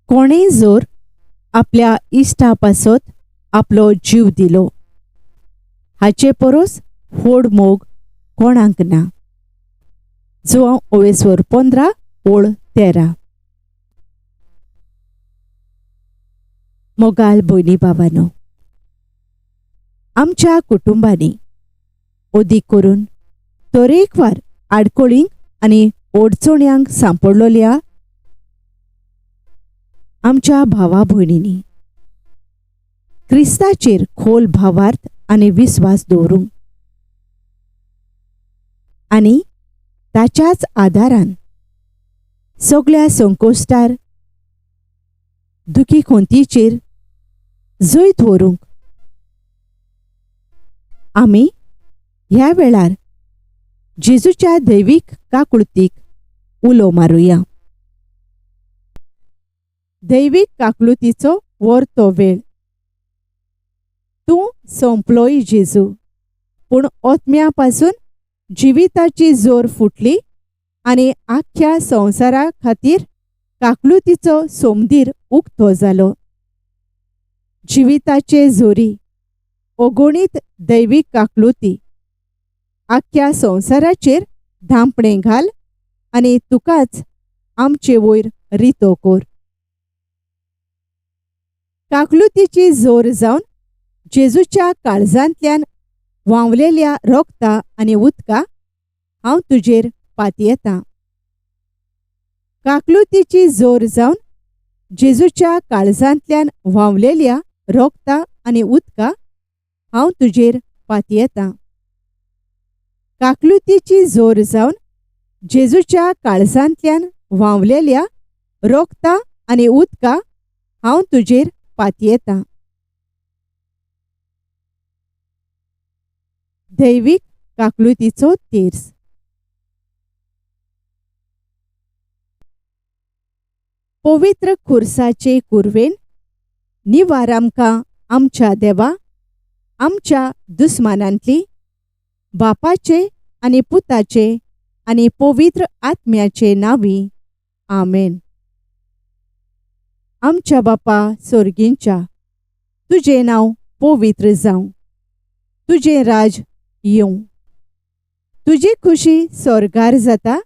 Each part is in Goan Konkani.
कोणेंय जर आपल्या इश्टा पासत आपलो जीव दिलो, हाचे परस व्हड मोग कोणाक ना. जुवांव ओवेस्वर 15 ओळ 13. मोगाल भयणी भावानो, आमच्या कुटुंबांनी अदीक करून तरेकवार आडखळींक आनी अडचण्यांक सांपडलोल्या आमच्या भावा भयणींनी क्रिस्ताचेर खोल भावार्थ आनी विस्वास दवरूंक आनी ताच्याच आदारान सगळ्या संकोश्टार दुखी खोंतीचेर जैत व्हरूंक आमी ह्या वेळार जेजूच्या दैवीक काकुळतीक उलो मारुया. दैवीक काकलुतीचो वर्तो वेळ. तूं सोंपलोय जेजू, पूण ओतम्या पासून जिविताची जोर फुटली आनी आख्ख्या संवसारा खातीर काकलुतीचो सोमदीर उक्तो जालो. जिविताचे जोरी अगणीत दैवीक काकलुती आख्ख्या संवसाराचेर धांपणें घाल आनी तुकाच आमचे वयर रितो कर. काकलुतीची जोर जावन जेजूच्या काळजांतल्यान व्हांवलेल्या रोगता आनी उदका हांव तुजेर पातयेतां. काकलुतीची जोर जावन जेजूच्या काळजांतल्यान व्हांवलेल्या रोगता आनी उदका हांव तुजेर पातयेतां. काकलुतीची जोर जावन जेजूच्या काळजांतल्यान व्हांवलेल्या रोगता आनी उदका हांव तुजेर पातयेतां. दैवीक काकलुतीचो तेर्स. पवित्र खुर्साचे कुरवेन निवार आमकां आमच्या देवा, आमच्या दुस्मानांतली, बापाचे आनी पुताचे आनी पवित्र आत्म्याचे नांवी. आमेन. आमच्या बापा सोर्गींच्या, तुजें नांव पवित्र जावं, तुजें राज येवं, तुजी खुशी स्वर्गार जाता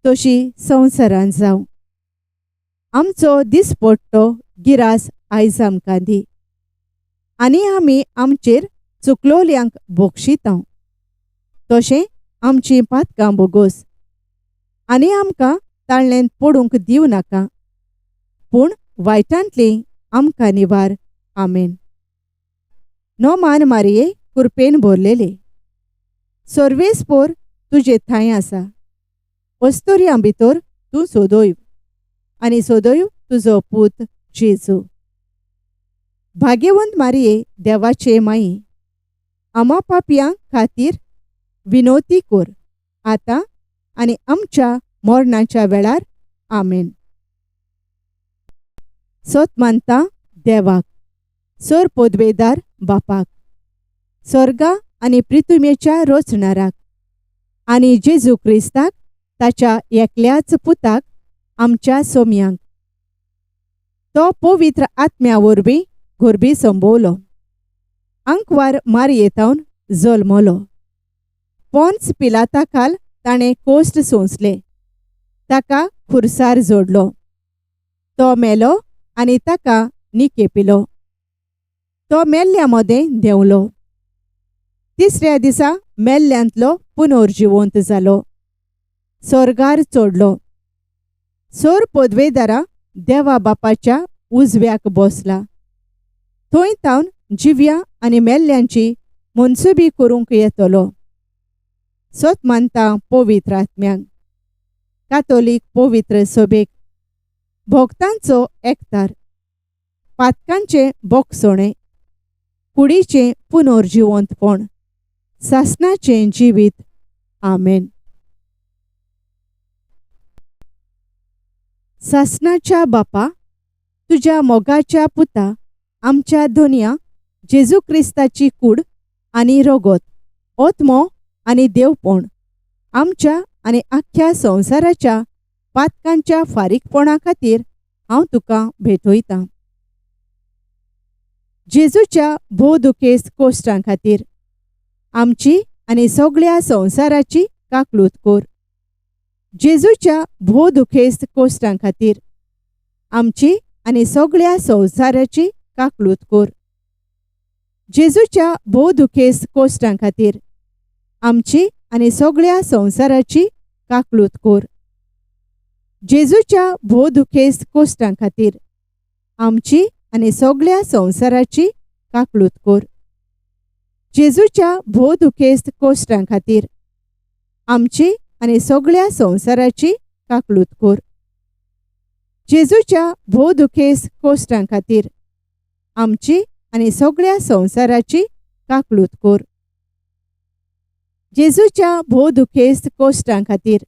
तशी संवसारांत जावं. आमचो दिसपट्टो गिरास आयज आमकां दी आनी आमी आमचेर चुकलोल्यांक बोक्षितांव, तशें आमचीं पातकां बोगोस आनी आमकां ताळ्ळेंत पडूंक दिवं नाका, पूण वायटांतली आमकां निवार. आमेन. नोमान मारये कुरपेन भरलेले, सर्वेस्पोर तुजे थांय आसा, अस्तुऱ्यां भितर तूं सोदोय आनी सोदोय तुजो पूत जेजू. भाग्यवंत मारये देवाचे माई, आमा पापयां खातीर विनोती कर आतां आनी आमच्या मरणाच्या वेळार. आमेन. सत मानता देवाक, सर पदवेदार बापाक, स्वर्गा आनी पृथ्वीच्या रचणाराक आनी जेजू क्रिस्ताक ताच्या एकल्याच पुताक आमच्या सोम्यांक, तो पवित्र आत्म्या वरवीं गोरबी संभवलो, आंकवार मारयेतावन जल्मलो, पोन्स पिलाता खाल ताणें कोश्ट सोंसले, ताका खुर्सार जोडलो, तो मेलो आनी ताका निकेपिलो, तो मेल्ल्या मदें देंवलो, तिसऱ्या दिसा मेल्ल्यांतलो पुनर्जिवंत जालो, स्वर्गार चडलो, सोर पदवेदारा देवा बापाच्या उजव्याक बसला, थंय तावन जिव्या आनी मेल्ल्यांची मनसुबी करूंक येतलो. सत मानता पवित्र आत्म्यांक, कातोलीक पवित्र सभेक, भक्तांचो एकतार, पातकांचें बोगसणें, कुडीचें पुनर्जिवंतपण, सासणाचें जिवीत. आमेन. सासणाच्या बापा, तुज्या मोगाच्या पुता आमच्या धोनया जेजू क्रिस्ताची कूड आनी रगत, ओत्मो आनी देवपण आमच्या आनी आख्ख्या संवसाराच्या पातकांच्या फारीकपणा खातीर हांव तुका भेटयतां. जेजूच्या भोव दुखेस्त कोश्टां खातीर आमची आनी सगळ्या संवसाराची काकलूत कर. जेजूच्या भोव दुखेस्त कोश्टां खातीर आमची आनी सगळ्या संवसाराची काकलूत कर. जेजूच्या भोव दुखेस्त कोश्टां खातीर आमची आनी सगळ्या संवसाराची काकलूत कर. जेजूच्या भोव दुखेस्त कोश्टां खातीर आमची आनी सगळ्या संवसाराची काकलूत कर. जेजूच्या भोव दुखेस्त कोश्टां खातीर आमची आनी सगळ्या संवसाराची काकलूत कर. जेजूच्या भोव दुखेस्त कोश्टां खातीर आमची आनी सगळ्या संवसाराची काकलूत कर. जेजूच्या भोव दुखेस्त कोश्टां खातीर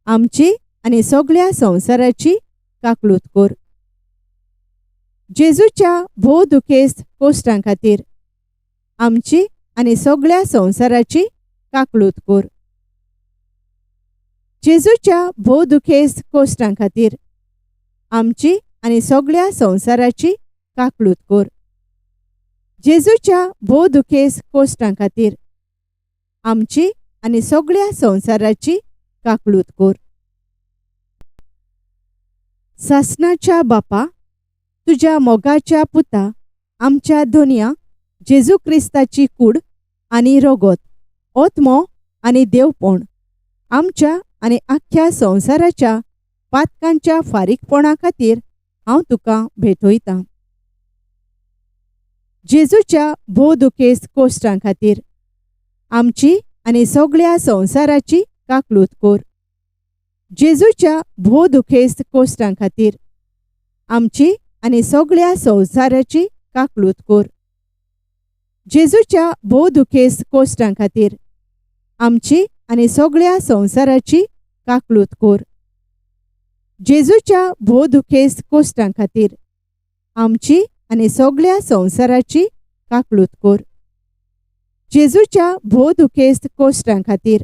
आमची आनी सगळ्या संवसाराची काकलूत कर. जेजूच्या भोव दुखेस्त कोश्टां खातीर आमची आनी सगळ्या संवसाराची काकलूत कर. जेजूच्या भोव दुखेस्त कोश्टां खातीर आमची आनी सगळ्या संवसाराची काकलूत कर. जेजूच्या भोव दुखेस्त कोश्टां खातीर आमची आनी सगळ्या संवसाराची काकलूत कर. सासणाच्या बापा, तुज्या मोगाच्या पुता आमच्या धोनया जेजू क्रिस्ताची कूड आनी रगत, ओत्मो आनी देवपण आमच्या आनी आख्ख्या संवसाराच्या पातकांच्या फारीकपणा खातीर हांव तुका भेटयतां. जेजूच्या भोव दुखेस्त कोश्टां खातीर आमची आनी सगळ्या संवसाराची काकलूत कर. जेजूच्या भोव दुखेस्त कोश्टां खातीर आमची आनी सगळ्या संवसाराची काकलूत कर. जेजूच्या भोव दुखेस्त कोश्टां खातीर आमची आनी सगळ्या संवसाराची काकलूत कर. जेजूच्या भोव दुखेस्त कोश्टां खातीर आमची आनी सगळ्या संवसाराची काकलूत कर. जेजूच्या भोव दुखेस्त कोश्टां खातीर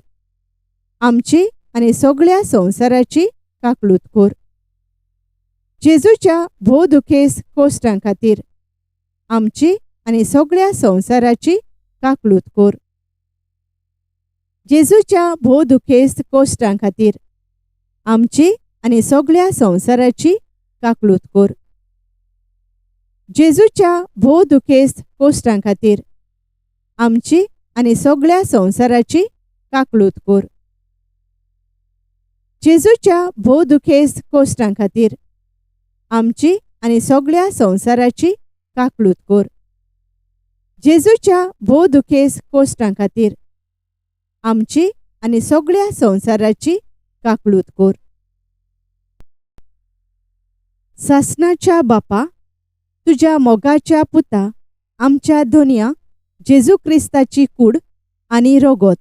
आमची आनी सगळ्या संवसाराची काकलूत कर. जेजूच्या भोव दुखेस्त कोश्टां खातीर आमची आनी सगळ्या संवसाराची काकलूत कर. जेजूच्या भोव दुखेस्त कोश्टां खातीर आमची आनी सगळ्या संवसाराची काकलूत कर. जेजूच्या भोव दुखेस्त कोश्टां खातीर आमची आनी सगळ्या संवसाराची काकलूत कर. जेजूच्या भोव दुखेस्त कोश्टां खातीर आमची आनी सगळ्या संवसाराची काकलूत कर. जेजूच्या भोव दुखेस्त कोश्टां खातीर आमची आनी सगळ्या संवसाराची काकलूत कर. सासणाच्या बापा, तुज्या मोगाच्या पुता आमच्या धोनया जेजू क्रिस्ताची कूड आनी रगत,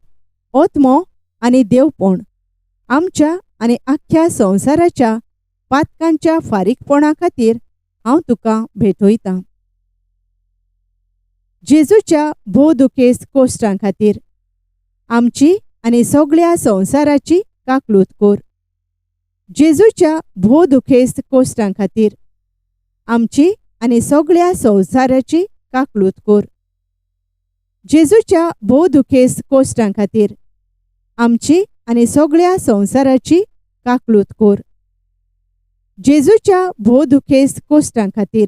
ओत्मो आनी देवपण आमच्या आनी आख्ख्या संवसाराच्या पातकांच्या फारीकपणा खातीर हांव तुका भेटयतां. जेजूच्या भोव दुखेस्त कोश्टां खातीर आमची आनी सगळ्या संवसाराची काकलूत कर. जेजूच्या भोव दुखेस्त कोश्टां खातीर आमची आनी सगळ्या संवसाराची काकलूत कर. जेजूच्या भोव दुखेस्त कोश्टां खातीर आमची आनी सगळ्या संवसाराची काकलूत कर. जेजूच्या भोव दुखेस्त कोश्टां खातीर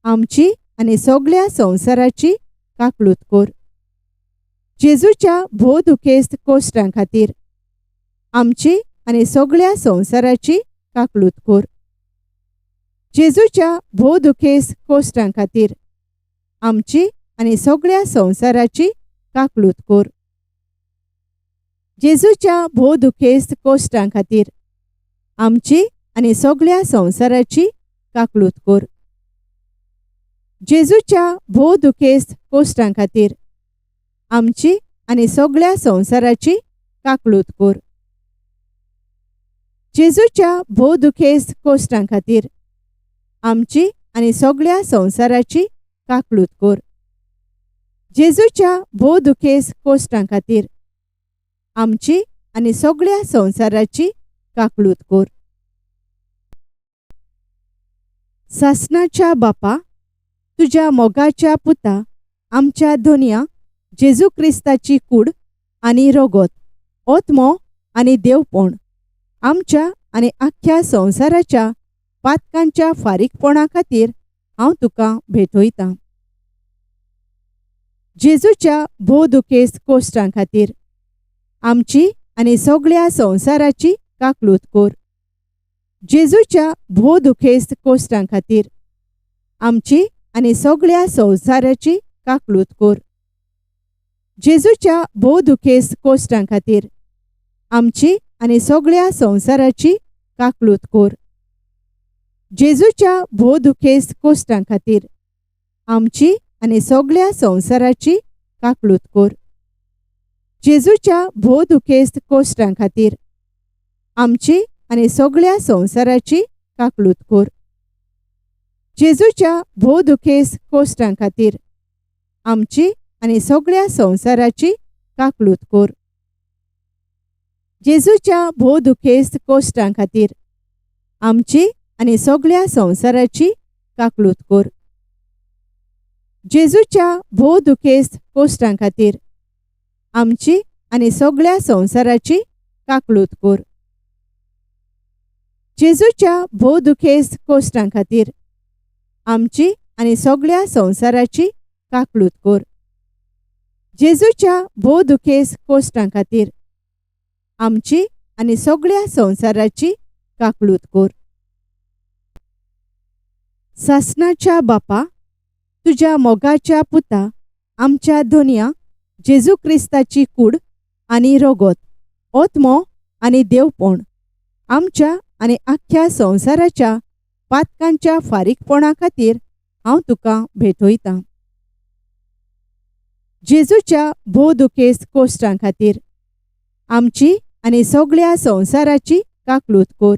आमची आनी सगळ्या संवसाराची काकलूत कर. जेजूच्या भोव दुखेस्त कोश्टां खातीर आमची आनी सगळ्या संवसाराची काकलूत कर. जेजूच्या भोव दुखेस्त कोश्टां खातीर आमची आनी सगळ्या संवसाराची काकलूत कर. जेजूच्या भोव दुखेस्त कोश्टां खातीर आमची आनी सगळ्या संवसाराची काकलूत कर. जेजूच्या भोव दुखेस्त कोश्टां खातीर आमची आनी सगळ्या संवसाराची काकलूत कर. जेजूच्या भोव दुखेस्त कोश्टां खातीर आमची आनी सगळ्या संवसाराची काकलूत कर. जेजूच्या भोव दुखेस्त कोश्टां खातीर आमची आनी सगळ्या संवसाराची काकलूत कर. सासणाच्या बापा, तुज्या मोगाच्या पुता आमच्या धोनया जेजू क्रिस्ताची कूड आनी रोगोत, ओत्मो आनी देवपण आमच्या आनी आख्ख्या संवसाराच्या पातकांच्या फारीकपणा खातीर हांव तुका भेटयतां. जेजूच्या भोव दुखेस्त कोश्टां खातीर आमची आनी सगळ्या संवसाराची काकलूत कर. जेजूच्या भोव दुखेस्त कोश्टां खातीर आमची आनी सगळ्या संवसाराची काकलूत कर. जेजूच्या भोव दुखेस्त कोश्टां खातीर आमची आनी सगळ्या संवसाराची काकलूत कर. जेजूच्या भोव दुखेस्त कोश्टां खातीर आमची आनी सगळ्या संवसाराची काकलूत कर. जेजूच्या भोव दुखेस्त कोश्टां खातीर आमची आनी सगळ्या संवसाराची काकलूत कर. जेजूच्या भोव दुखेस्त कोश्टां खातीर आमची आनी सगळ्या संवसाराची काकलूत कर. जेजूच्या भोव दुखेस्त कोश्टां खातीर आमची आनी सगळ्या संवसाराची काकलूत कर. जेजूच्या भोव दुखेस्त कोश्टां खातीर आमची आनी सगळ्या संवसाराची काकलूत कर. जेजूच्या भोव दुखेस्त कोश्टां खातीर आमची आनी सगळ्या संवसाराची काकलूत कर. जेजूच्या भोव दुखेस्त कोश्टां खातीर आमची आनी सगळ्या संवसाराची काकलूत कर. सासणाच्या बापा, तुज्या मोगाच्या पुता आमच्या धोनया जेजू क्रिस्ताची कूड आनी रोगोत, ओत्मो आनी देवपण आमच्या आनी आख्ख्या संवसाराच्या पातकांच्या फारीकपणा खातीर हांव तुका भेटयतां. जेजूच्या भोव दुखेस्त कोश्टां खातीर आमची आनी सगळ्या संवसाराची काकलूत कर.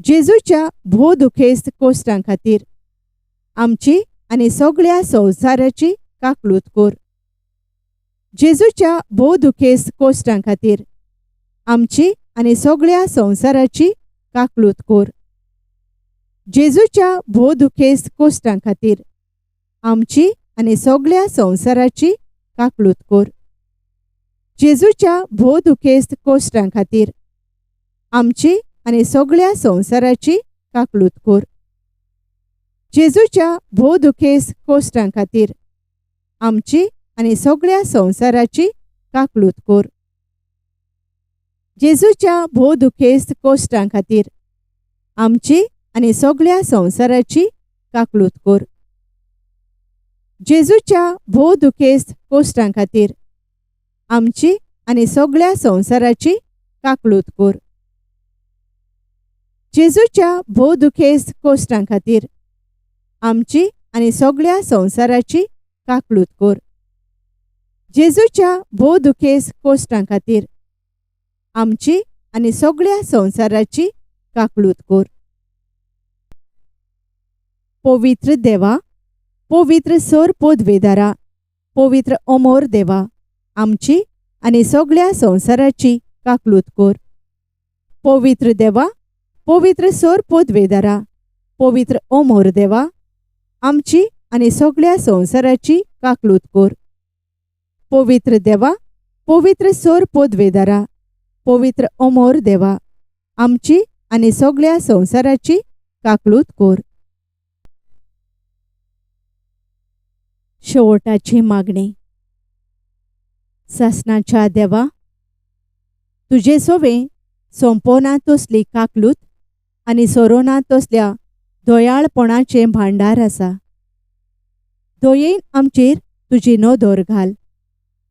जेजूच्या भोव दुखेस्त कोश्टां खातीर आमची आनी सगळ्या संवसाराची काकलूत कर. जेजूच्या भोव दुखेस्त कोश्टां खातीर आमची आनी सगळ्या संवसाराची काकलूत कर. जेजूच्या भोव दुखेस्त कोश्टां खातीर आमची आनी सगळ्या संवसाराची काकलूत कर. जेजूच्या भोव दुखेस्त कोश्टां खातीर आमची आनी सगळ्या संवसाराची काकलूत कर. जेजूच्या भोव दुखेस्त कोश्टां खातीर आमची आनी सगळ्या संवसाराची काकलूत कर. जेजूच्या भोव दुखेस्त कोश्टां खातीर आमची आनी सगळ्या संवसाराची काकलूत कर. जेजूच्या भोव दुखेस्त कोश्टां खातीर आमची आनी सगळ्या संवसाराची काकलूत कर. जेजूच्या भोव दुखेस्त कोश्टां खातीर आमची आनी सगळ्या संवसाराची काकलूत कर. जेजूच्या भोव दुखेस्त कोश्टां खातीर आमची आनी सगळ्या संवसाराची काकलूत कर. पवित्र देवा, पवित्र सोर पोदवेदारा, पवित्र अमोर देवा, आमची आनी सगळ्या संवसाराची काकलूत कर. पवित्र देवा, पवित्र सोर पोदवेदारा, पवित्र अमोर देवा, आमची आनी सगळ्या संवसाराची काकलूत कर. पवित्र देवा, पवित्र सोर पोदवेदारा, पवित्र अमोर देवा, आमची आनी सगळ्या संवसाराची काकलूत कर. शेवटाची मागणी. सासणाच्या देवा, तुजे सोवे सोंपोना तसली काकलूत आनी सोरोना तसल्या दयाळपणाचें भांडार आसा. दयेन आमचेर तुजी नदर घाल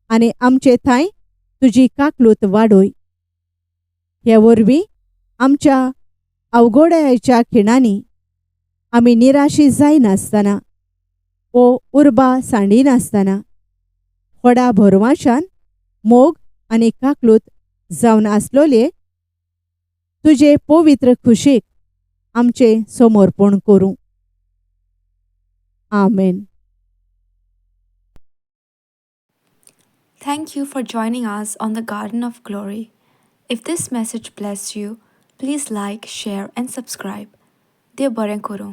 आनी आमचे थांय तुजी काकलूत वाडय. हे वरवीं आमच्या अवघडायेच्या खिणांनी आमी निराशी जायनासतना वो उर्बा सांडिनासतना व्हडा भरवाशान मोग आनी काकलूत जावन आसलोले तुजे पवित्र खुशीक आमचें समर्पण करूं. आमेन. Thank you for joining us on the Garden of Glory. If this message blessed you, please like, share, and subscribe. देव बरें करूं.